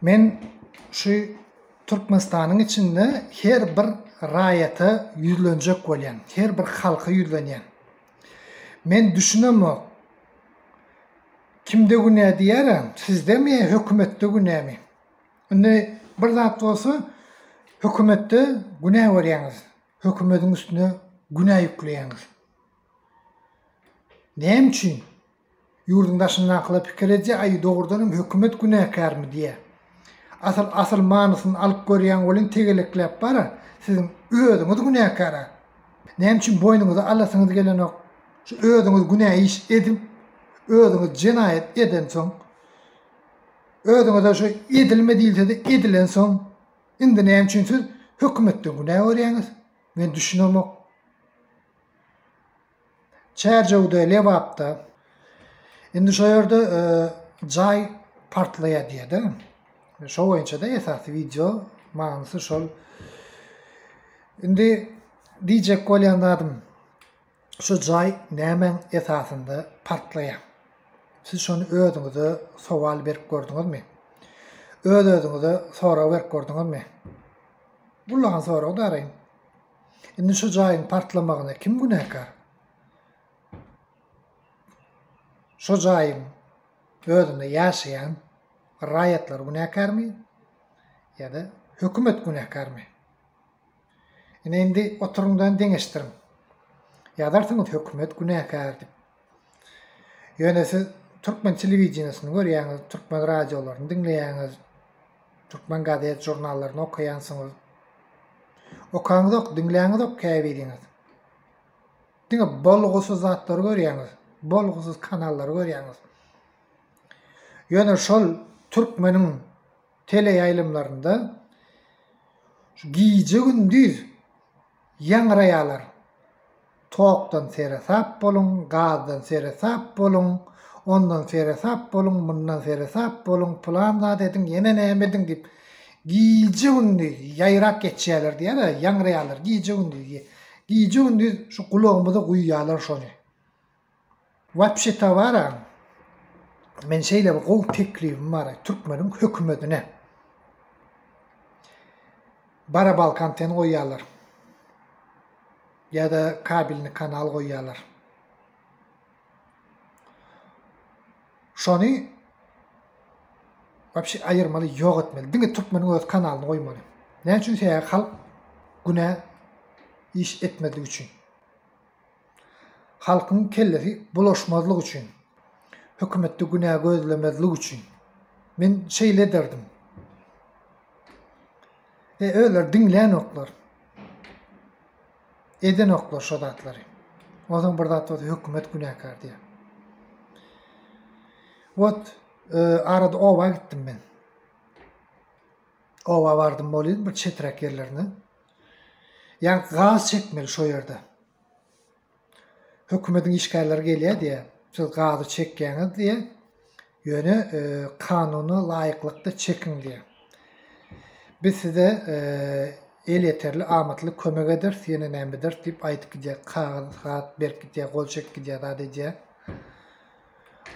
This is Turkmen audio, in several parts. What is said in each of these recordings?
Men şu Türkmenistanyň içinde her bir raýata ýüzlenjek bolýan, her bir halka ýüzlenýän. Men düşünemok. Kimde günä diýýärä, sizdemi ýa hökümetde günämi? Indi bir zat bolsa hökümetde günä görýäňiz. Hökümediň üstüne günä ýükleýäňiz. Näme üçin? Ýurduň daşyndakylar pikir edýär, aý dogrudan hem hökümet günäkärmi diýýär. Asyl asyl manysyny alyp görýäň welin tegelekläp bara, siziň özüňiz günäkär-ä. Näme üçin boýnuňyza alasyňyz gelenok? Şu özüňiz günä iş edip, özüňiz jenaýat edensoň, özüňize şu edilme diýilse-de edilensoň, indi näme üçin siz hökümetden günä görýäňiz? Men düşünemok. Çärjewde, Lebapda. Indi şo ýerde jaý partlaýar diýýär-de. Şo boýunça-da esasy wideo manysy şol. Indi diýjek bolýan zadym, şu jaý nämäň esasynda partlaýar? Siz şony özüňize sowal berip gördüňizmi? Öz-özüňize sorag berip gördüňizmi? Ullakan sorag daraýyn. Indi şu jaýyň partlamagyna kim günäkär? Şo jaýyň özünde ýaşaýan raýatlar günäkärmi ýa-da hökümet günäkärmi? Ine indi oturyňdan deňeşdiriň. Ýazarsyňyz hökümet günäkär diýip. Ýöne siz türkmen telewideniýesini görýäňiz, türkmen radiolaryny diňleýäňiz, türkmen gazet žurnallaryny okaýansyňyz. Okaňyzok, diňläňizok käbiriňiz. Diňe bolgusyz zatlary görýäňiz, bolgusyz kanallary görýäňiz. Ýöne şol türkmeniň teleýaýlymlarynda şu gije-gündiz ýaňraýarlar. Tokdan seresap boluň, gazdan seresap boluň, ondan seresap boluň, mundan seresap boluň, pylan zat ediň, ýene näme ediň diýip, gije-gündiz ýaýrap geçýärler diýýär-ä, ýaňraýarlar gije-gündiz. Gije-gündiz şu gulagymyza guýýarlar şony. Wapşe-ta bar-a, men şeýle bir gowy teklibim bar türkmeniň hökümetine. Barabalka anten goýýarlar. Ýa-da kabelni kanal goýýarlar. Şony wapşe aýyrmaly, ýok etmeli. Diňe türkmeniň öz kanalyny goýmaly. Näme üçin? Sebäbi halk günä iş etmezlik üçin. Halkyň kellesi bulaşmazlyk üçin. Hökümetde günä gözlemezlik üçin. Men şeýle ederdim. E özleri diňlänoklar. Edenoklar şo zatlary. Onsoň bir zat bolsa hökümet günäkär diýýär. Wot, e, arada oba gitdim men. Oba bardym bolýan bir çeträk ýerlerine. Ýa gaz çekmeli şo ýerde. Hökümetiň işgärleri gelýär diýýär. Siz gazy çekýäňiz diýýär. Ýöne e, kanuna laýyklykda çekiň diýýär. Biz size e, elýeterli amatly kömek ederis, ýene näme ederis diýip aýdyp gidýär. Kagyz hat berip gidýär, gol çekip gidýär, zat edýär.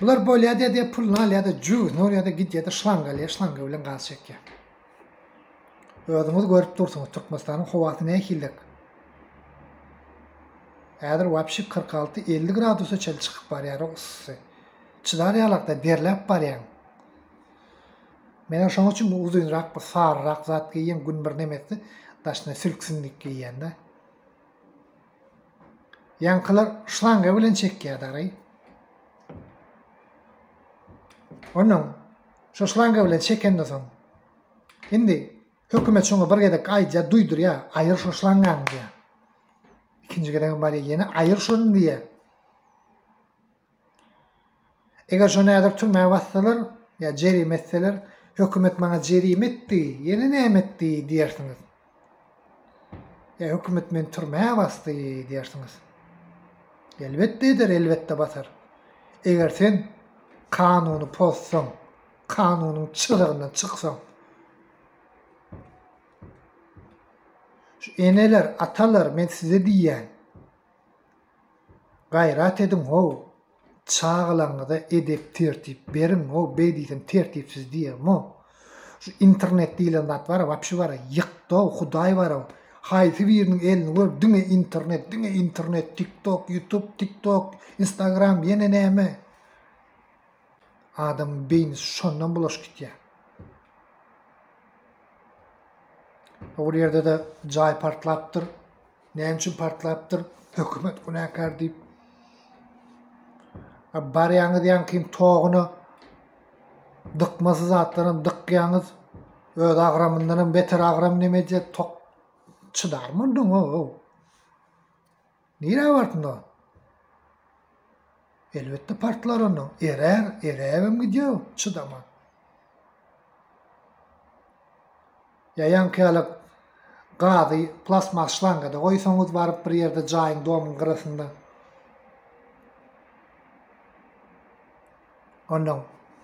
Bular bolýar diýýär, diýýär, puluny alýar-da, jübüsine urýar-da, gidýär-de şlanga alýar, şlanga bilen gaz çekýär. Özüňiz görüp dursuňyz, Türkmenistanyň howasy nähilek. Häzir wapşi 46-50 gradusa çenli çykyp barýar o yssy. Çydar ýalakda derläp barýaň. Menä şoň üçin bu uzynrak bir saryrak zat geýýän, gün bir neme etse, daşyna silksin diýip geýýän-de. Ýaňkylar şlanga bilen çekýär dary. Ondan şo şlanga bilen çekenden soň indi hökümet şoňa bir gezek aýdýar, duýdurýar, aýyr şo şlangaňy diýýär. Ikinji gezegem barýar, ýene aýyr şony diýýär. Eger şony häzir türmä bassalar ýa jerime etseler, hökümet maňa jerime etdi, ýene näme etdi diýersiňiz. Ýa hökümet meni türmä basdy diýersiňiz. Elbetde eder, elbetde basar. Eger sen kanuny pozsaň, kanunyň çyzygyndan çyksaň, şu eneler, atalar men size diýýän, Gaýrat ediň how, çagalaňyza edep tertip beriň how, beý diýsem tertipsiz diýemok. Şu internet diýlen zat bar-a, wapşe bar-a, ýykdy-ow, Hudaý bar-ow. Haýsy biriniň elini gör, diňe internet, diňe internet, TikTok, YouTube, TikTok, Instagram, ýene näme. Adamyň beýnisi şondan bulaşyp gitýär. O bir ýerde-de jaý partlapdyr. Näme üçin partlapdyr? Hökümet günäkär diýip. Barýaňyz ýaňkyň toguna dykmasyz zatlaram dykýaňyz. Öz agramyndanam beter agram neme edýär? Tok çydarmy ondan o? Nirä barsyn o? Elbetde partlar ondan. Erär, eräbem gidýär o, çydaman. Ýa ýaňky ýaly gazy plastmas şlangada goýsaňyz baryp bir ýerde jaýyň domyň gyrasynda. Ondan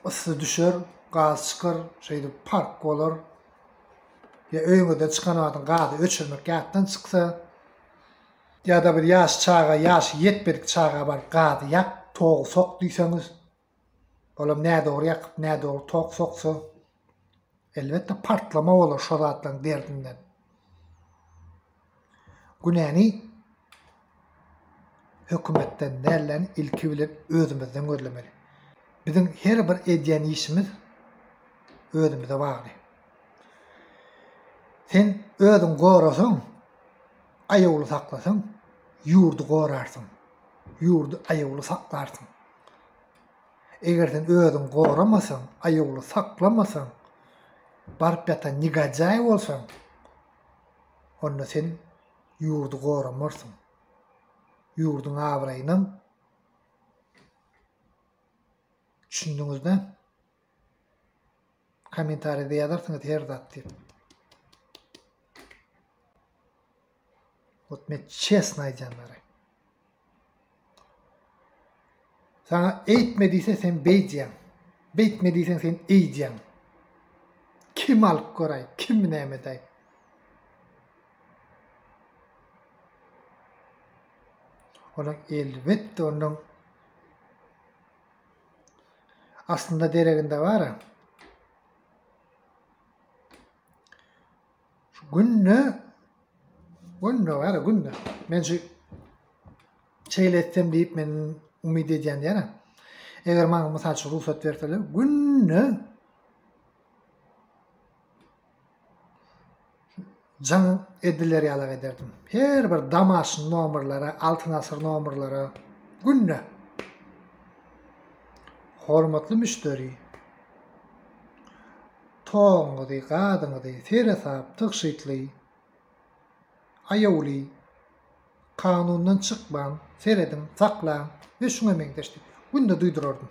ysy düşer, gaz çykar, şeýdip park bolar. Ýa öýüňizden çykan wagtyň gazy öçürmek ýatdan çyksa, ýa-da bir ýaş çaga, ýaşy ýetmedik çaga baryp gazy ýak, togy sok diýseňiz, Olam nädogry ýakyp, nädogry tok soksa, elbetde partlama bolar şo zatlaryň derdinden. Günäni hökümetden dälden ilki bilen özümizden gözlemeli. Biziň her bir edýän işimiz özümize bagly. Sen özüň gorasaň, aýawly saklasaň, ýurdy gorarsyň. Ýurdy aýawly saklarsyň. Eger sen özüňi goramasaň, aýawly saklamasaň, baryp ýatan negodýaý bolsaň, onda sen ýurdy goramarsyň. Ýurduň abraýynam düşündiňiz-dä? Kommentariýada ýazarsyňyz her zat diýip. Wot men çesno aýdýanlary. Saňa eýtme diýse sen beýdýäň. Beýtme diýseň sen eýdýäň. Kim alyp göräý, kim näme edäý. Onuň elbetde onuň aslynda dereginde bar-a. Şu günde günde bar günde. Men şu şeýle etsem diýip men umyt edýän diýýän. Eger maňa mysal üçin rugsat berseler, günde jaň ediler ýalak ederdim. Her bir damaşyn nomerlere, Altyn asyr nomerlere günde. Hormatly müşderi, Toguňyzy, gazyňyzy seresap, tygşytly, aýawly, kanundan çykmaň, serediň, saklaň we şuňa meňzeş diýip, günde duýdurardym.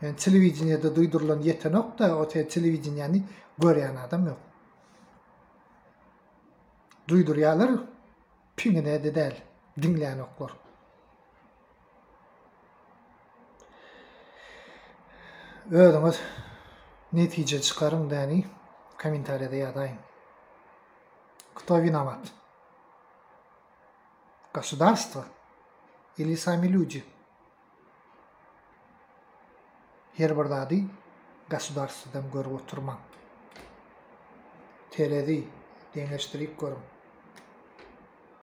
Ýöne telewideniýede duýdurylan ýetenok-da, o telewideniýäni görýän adam ýok. Duýdurýarlar, piňine-de däl, diňlänoklar. Özüňiz netije çykaryň däni kommentariýada ýazaýyň. Kto winowat? Gosudarstwo ili sami lýudi? Her bir zady gosudarstwodan görüp oturmaň. Terezi deňeşdirip görüň.